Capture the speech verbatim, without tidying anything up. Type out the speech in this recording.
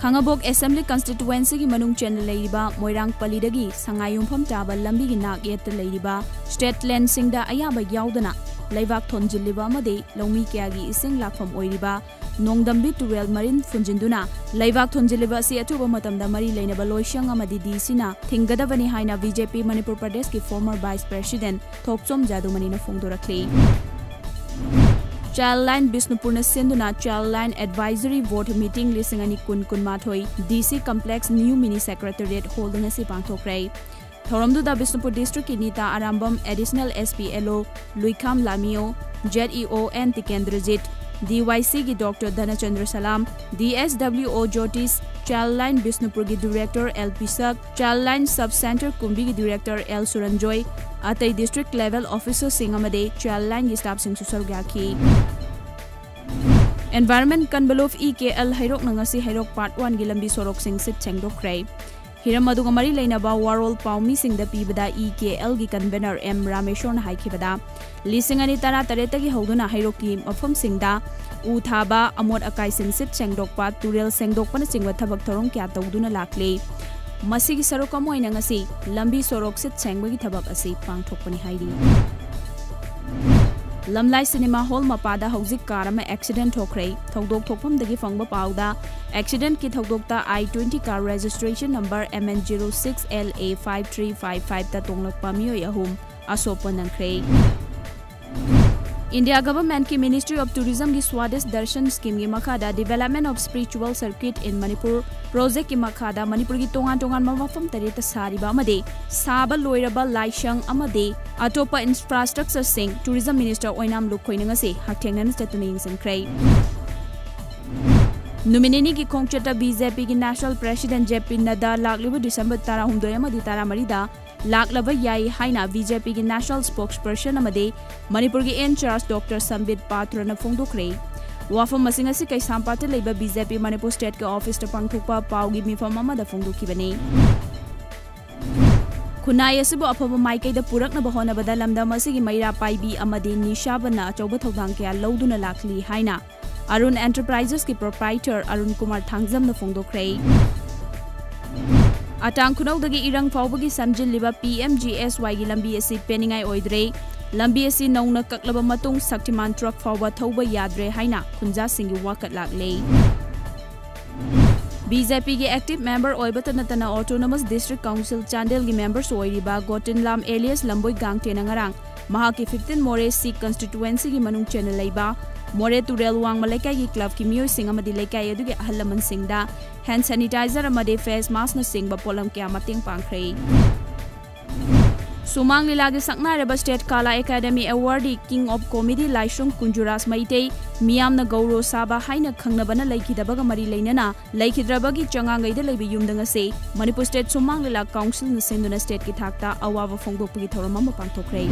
ꯈꯥꯉꯕꯣꯛ Assembly Constituencyꯒꯤ ꯃꯅꯨꯡ ꯆꯟꯅ ꯂꯩꯔꯤꯕ ꯃꯣꯏꯔꯥꯡ ꯄꯜꯂꯤꯗꯒꯤ ꯁꯉꯥꯏꯌꯨꯝꯐꯝ ꯇꯥꯕ ꯂꯝꯕꯤꯒꯤ ꯅꯥꯛ ꯌꯦꯠꯇ ꯂꯩꯔꯤꯕ state landꯁꯤꯡꯗ ꯑꯌꯥꯕ ꯌꯥꯎꯗꯅ ꯂꯩꯕꯥꯛ ꯊꯣꯟꯖꯤꯜꯂꯤꯕ ꯑꯃꯗꯤ ꯂꯧꯃꯤ ꯀꯌꯥꯒꯤ ꯏꯁꯤꯡ ꯂꯥꯛꯐꯝ ꯑꯣꯏꯔꯤꯕ ꯅꯣꯡꯗꯝꯕꯤ ꯇꯨꯔꯦꯜ ꯃꯔꯤꯟ ꯐꯨꯟꯖꯤꯟꯗꯨꯅ ꯂꯩꯕꯥꯛ ꯊꯣꯟꯖꯤꯜꯂꯤꯕ ꯑꯁꯤ ꯑꯊꯨꯕ ꯃꯇꯝꯗ ꯃꯔꯤ ꯂꯩꯅꯕ ꯂꯣꯏꯁꯪ ꯑꯃꯗꯤ DCꯅ ꯊꯤꯡꯒꯗꯕꯅꯤ ꯍꯥꯏꯅ BJP ꯃꯅꯤꯄꯨꯔ ꯄ꯭ꯔꯗꯦꯁꯀꯤ former vice president ꯊꯣꯛꯆꯣꯝ ꯖꯥꯗꯨꯃꯅꯤꯅ ꯐꯣꯡꯗꯣꯔꯛꯂꯤ꯫ Childline ꯕꯤꯁꯅꯨꯄꯨꯔꯅ ꯁꯤꯟꯗꯨꯅ Childline Advisory Board meeting ꯂꯤꯁꯤꯡ ꯑꯅꯤ ꯀꯨꯟ ꯀꯨꯟꯃꯥꯊꯣꯏ DC complex new mini secretariat hallꯗ ꯉꯁꯤ ꯄꯥꯡꯊꯣꯛꯈ꯭ꯔꯦ꯫ ꯊꯧꯔꯝꯗꯨꯗ Bishnupur districtꯀꯤ Nita Arambam, additional SP LO ꯂꯨꯏꯈꯥꯝ ꯂꯥꯃꯤꯌꯣ, ZEO N Tikendrajit, DYCꯒꯤ Doctor ꯙꯅꯆꯟꯗ꯭ꯔ ꯁꯂꯥꯝ, DSWO ꯖꯣꯇꯤꯁ, Childline ꯕꯤꯁꯅꯨꯄꯨꯔꯒꯤ director L ꯄꯤꯁꯛ, Childline sub centre ꯀꯨꯝꯕꯤꯒꯤ director L ꯁꯨꯔꯟꯖꯣꯏ, ꯑꯇꯩ district level officerꯁꯤꯡ ꯑꯃꯗꯤ Childlineꯒꯤ staffꯁꯤꯡꯁꯨ ꯁꯔꯨꯛ ꯌꯥꯈꯤ꯫ Environment Convulsive EKL ꯍꯩꯔꯣꯛꯅ ꯉꯁꯤ ꯍꯩꯔꯣꯛ Part Oneꯒꯤ ꯂꯝꯕꯤ ꯁꯣꯔꯣꯛꯁꯤꯡ ꯁꯤꯠ ꯁꯦꯡꯗꯣꯛꯈ꯭ꯔꯦ꯫ ꯍꯤꯔꯝ ꯑꯗꯨꯒ ꯃꯔꯤ ꯂꯩꯅꯕ ꯋꯥꯔꯣꯜ ꯄꯥꯎꯃꯤꯁꯤꯡꯗ ꯄꯤꯕꯗ EKLꯒꯤ convener M ꯔꯥꯃꯦꯁꯣꯔꯅ ꯍꯥꯏꯈꯤꯕꯗ, ꯂꯤꯁꯤꯡ ꯑꯅꯤ ꯇꯔꯥ ꯇꯔꯦꯠꯇꯒꯤ ꯍꯧꯗꯨꯅ ꯍꯩꯔꯣꯛꯀꯤ ꯃꯐꯝꯁꯤꯡꯗ ꯎ ꯊꯥꯕ, ꯑꯃꯣꯠ ꯑꯀꯥꯏꯁꯤꯡ ꯁꯤꯠ ꯁꯦꯡꯗꯣꯛꯄ, ꯇꯨꯔꯦꯜ ꯁꯦꯡꯗꯣꯛꯄꯅꯆꯤꯡꯕ ꯊꯕꯛ ꯊꯧꯔꯝ ꯀꯌꯥ ꯇꯧꯗꯨꯅ ꯂꯥꯛꯂꯤ꯫ ꯃꯁꯤꯒꯤ ꯁꯔꯨꯛ ꯑꯃ ꯑꯣꯏꯅ ꯉꯁꯤ ꯂꯝꯕꯤ ꯁꯣꯔꯣꯛ ꯁꯤꯠ ꯁꯦꯡꯕꯒꯤ ꯊꯕꯛ ꯑꯁꯤ ꯄꯥꯡꯊꯣꯛꯄꯅꯤ ꯍꯥꯏꯔꯤ꯫ ꯂꯝꯂꯥꯏ cinema hall ꯃꯄꯥꯗ ꯍꯧꯖꯤꯛ car ꯑꯃ accident ꯊꯣꯛꯈ꯭ꯔꯦ꯫ ꯊꯧꯗꯣꯛ ꯊꯣꯛꯐꯝꯗꯒꯤ ꯐꯪꯕ ꯄꯥꯎꯗ, accidentꯀꯤ ꯊꯧꯗꯣꯛꯇ I twenty car registration number MN zero six LA five three five fiveꯇ ꯇꯣꯡꯂꯛꯄ ꯃꯤꯑꯣꯏ ꯑꯍꯨꯝ ꯑꯁꯣꯛꯄ ꯅꯪꯈ꯭ꯔꯦ꯫ India governmentꯀꯤ Ministry of Tourismꯒꯤ Swadesh Darshan schemeꯒꯤ ꯃꯈꯥꯗ Development of Spiritual Circuit in Manipur projectꯀꯤ ꯃꯈꯥꯗ ꯃꯅꯤꯄꯨꯔꯒꯤ ꯇꯣꯉꯥꯟ ꯇꯣꯉꯥꯟꯕ ꯃꯐꯝ ꯇꯔꯦꯠꯇ ꯁꯥꯔꯤꯕ ꯑꯃꯗꯤ ꯁꯥꯕ ꯂꯣꯏꯔꯕ ꯂꯥꯏꯁꯪ ꯑꯃꯗꯤ ꯑꯇꯣꯞꯄ infrastructureꯁꯤꯡ Tourism Minister ꯑꯣꯏꯅꯥꯝ ꯂꯨꯈꯣꯏꯅ ꯉꯁꯤ ꯍꯛꯊꯦꯡꯅꯅ ꯆꯠꯇꯨꯅ ꯌꯦꯡꯁꯤꯟꯈ꯭ꯔꯦ꯫ ꯅꯨꯃꯤꯠ ꯅꯤꯅꯤꯒꯤ ꯈꯣꯡꯆꯠꯇ BJPꯒꯤ National President JP Nadda ꯂꯥꯛꯂꯤꯕ December ꯇꯔꯥꯍꯨꯝꯗꯣꯏ ꯑꯃꯗꯤ ꯇꯔꯥꯃꯔꯤꯗ ꯂꯥꯛꯂꯕ ꯌꯥꯏ ꯍꯥꯏꯅ BJPꯒꯤ National Spokesperson ꯑꯃꯗꯤ ꯃꯅꯤꯄꯨꯔꯒꯤ in charge Doctor ꯁꯝꯕꯤꯠ ꯄꯥꯇ꯭ꯔꯅ ꯐꯣꯡꯗꯣꯛꯈ꯭ꯔꯦ꯫ ꯋꯥꯐꯝ ꯑꯁꯤ ꯉꯁꯤ ꯀꯩꯁꯥꯝꯄꯥꯠꯇ ꯂꯩꯕ BJP ꯃꯅꯤꯄꯨꯔ stateꯀꯤ officeꯇ ꯄꯥꯡꯊꯣꯛꯄ ꯄꯥꯎꯒꯤ ꯃꯤꯐꯝ ꯑꯃꯗ ꯐꯣꯡꯗꯣꯛꯈꯤꯕꯅꯤ꯫ ꯈꯨꯟꯅꯥꯏ ꯑꯁꯤꯕꯨ ꯑꯐꯕ ꯃꯥꯏꯀꯩꯗ ꯄꯨꯔꯛꯅꯕ ꯍꯣꯠꯅꯕꯗ ꯂꯝꯗꯝ ꯑꯁꯤꯒꯤ ꯃꯩꯔꯥ ꯄꯥꯏꯕꯤ ꯑꯃꯗꯤ ꯅꯤꯁꯥꯕꯟꯅ ꯑꯆꯧꯕ ꯊꯧꯗꯥꯡ ꯀꯌꯥ ꯂꯧꯗꯨꯅ ꯂꯥꯛꯂꯤ ꯍꯥꯏꯅ ꯑꯔꯨꯟ ꯑꯦꯟꯇꯔꯄ꯭ꯔꯥꯏꯖꯦꯁꯀꯤ ꯄ꯭ꯔꯣꯄ꯭ꯔꯥꯏꯇꯔ ꯑꯔꯨꯟ ꯀꯨꯃꯥꯔ ꯊꯥꯡꯖꯝꯅ ꯐꯣꯡꯗꯣꯛꯈ꯭ꯔꯦ꯫ ꯑꯇꯥꯡ ꯈꯨꯅꯧꯗꯒꯤ ꯏꯔꯪ ꯐꯥꯎꯕꯒꯤ ꯁꯝꯖꯤꯜꯂꯤꯕ ꯄꯤ ꯑꯦꯝ ꯖꯤ ꯑꯦꯁ ꯋꯥꯏꯒꯤ ꯂꯝꯕꯤ ꯑꯁꯤ ꯄꯦꯟꯅꯤꯡꯉꯥꯏ ꯑꯣꯏꯗ꯭ꯔꯦ꯫ ꯂꯝꯕꯤ ꯑꯁꯤ ꯅꯧꯅ ꯀꯛꯂꯕ ꯃꯇꯨꯡ ꯁꯛꯇꯤꯃꯥꯟ ꯇ꯭ꯔꯛ ꯐꯥꯎꯕ ꯊꯧꯕ ꯌꯥꯗ꯭ꯔꯦ ꯍꯥꯏꯅ ꯈꯨꯟꯖꯥꯁꯤꯡꯒꯤ ꯋꯥꯀꯠ ꯂꯥꯛꯂꯦ꯫ ꯕꯤ ꯖꯦ ꯄꯤꯒꯤ ꯑꯦꯛꯇꯤꯚ ꯃꯦꯝꯕꯔ ꯑꯣꯏꯕꯇ ꯅꯠꯇꯅ ꯑꯣꯇꯣꯅꯣꯃꯁ ꯗꯤꯁꯇ꯭ꯔꯤꯛ ꯀꯥꯎꯟꯁꯤꯜ ꯆꯥꯟꯗꯦꯜꯒꯤ ꯃꯦꯝꯕꯔꯁꯨ ꯑꯣꯏꯔꯤꯕ ꯒꯣꯇꯤꯟꯂꯥꯝ ꯑꯦꯂꯤꯌꯁ ꯂꯝꯕꯣꯏ ꯒꯥꯡꯇꯦꯅ ꯉꯔꯥꯡ ꯃꯍꯥꯛꯀꯤ ꯐꯤꯐꯇꯤꯟ ꯃꯣꯔꯦ ꯁꯤ ꯀꯟꯁꯇꯤꯇ꯭ꯋꯦꯟꯁꯤꯒꯤ ꯃꯅꯨꯡ ꯆꯟꯅ ꯂꯩꯕ ꯃꯣꯔꯦ ꯇꯨꯔꯦꯜ ꯋꯥꯡꯃ ꯂꯩꯀꯥꯏꯒꯤ ꯀ꯭ꯂꯕꯀꯤ ꯃꯤꯑꯣꯏꯁꯤꯡ ꯑꯃꯗꯤ ꯂꯩꯀꯥꯏ ꯑꯗꯨꯒꯤ ꯑꯍꯜ ꯂꯃꯟꯁꯤꯡꯗ ꯍꯦꯟ ꯁꯦꯅꯤꯇꯥꯏꯖꯔ ꯑꯃꯗꯤ ꯐꯦꯁ ꯃꯥꯁꯛꯅꯆꯤꯡꯕ ꯄꯣꯠꯂꯝ ꯀꯌꯥ ꯃꯇꯦꯡ ꯄꯥꯡꯈ꯭ꯔꯦ꯫ ꯁꯨꯃꯥꯡ ꯂꯤꯂꯥꯒꯤ ꯁꯛꯅꯥꯏꯔꯕ state Kala academy awardee king of comedy Laishram Kunjuraj Meitei, ꯃꯤꯌꯥꯝꯅ ꯒꯧꯔꯣ ꯁꯥꯕ ꯍꯥꯏꯅ ꯈꯪꯅꯕꯅ ꯂꯩꯈꯤꯗꯕꯒ ꯃꯔꯤ ꯂꯩꯅꯅ ꯂꯩꯈꯤꯗ꯭ꯔꯕꯒꯤ ꯆꯉꯥꯡꯒꯩꯗ ꯂꯩꯕ ꯌꯨꯝꯗ ꯉꯁꯤ ꯃꯅꯤꯄꯨꯔ ꯁ꯭ꯇꯦꯠ ꯁꯨꯃꯥꯡ ꯂꯤꯂꯥ ꯀꯥꯎꯟꯁꯤꯜꯅ ꯁꯤꯟꯗꯨꯅ ꯁ꯭ꯇꯦꯠꯀꯤ ꯊꯥꯛꯇ ꯑꯋꯥꯕ ꯐꯣꯡꯗꯣꯛꯄꯒꯤ ꯊꯧꯔꯝ ꯑꯃ ꯄꯥꯡꯊꯣꯛꯈ꯭ꯔꯦ꯫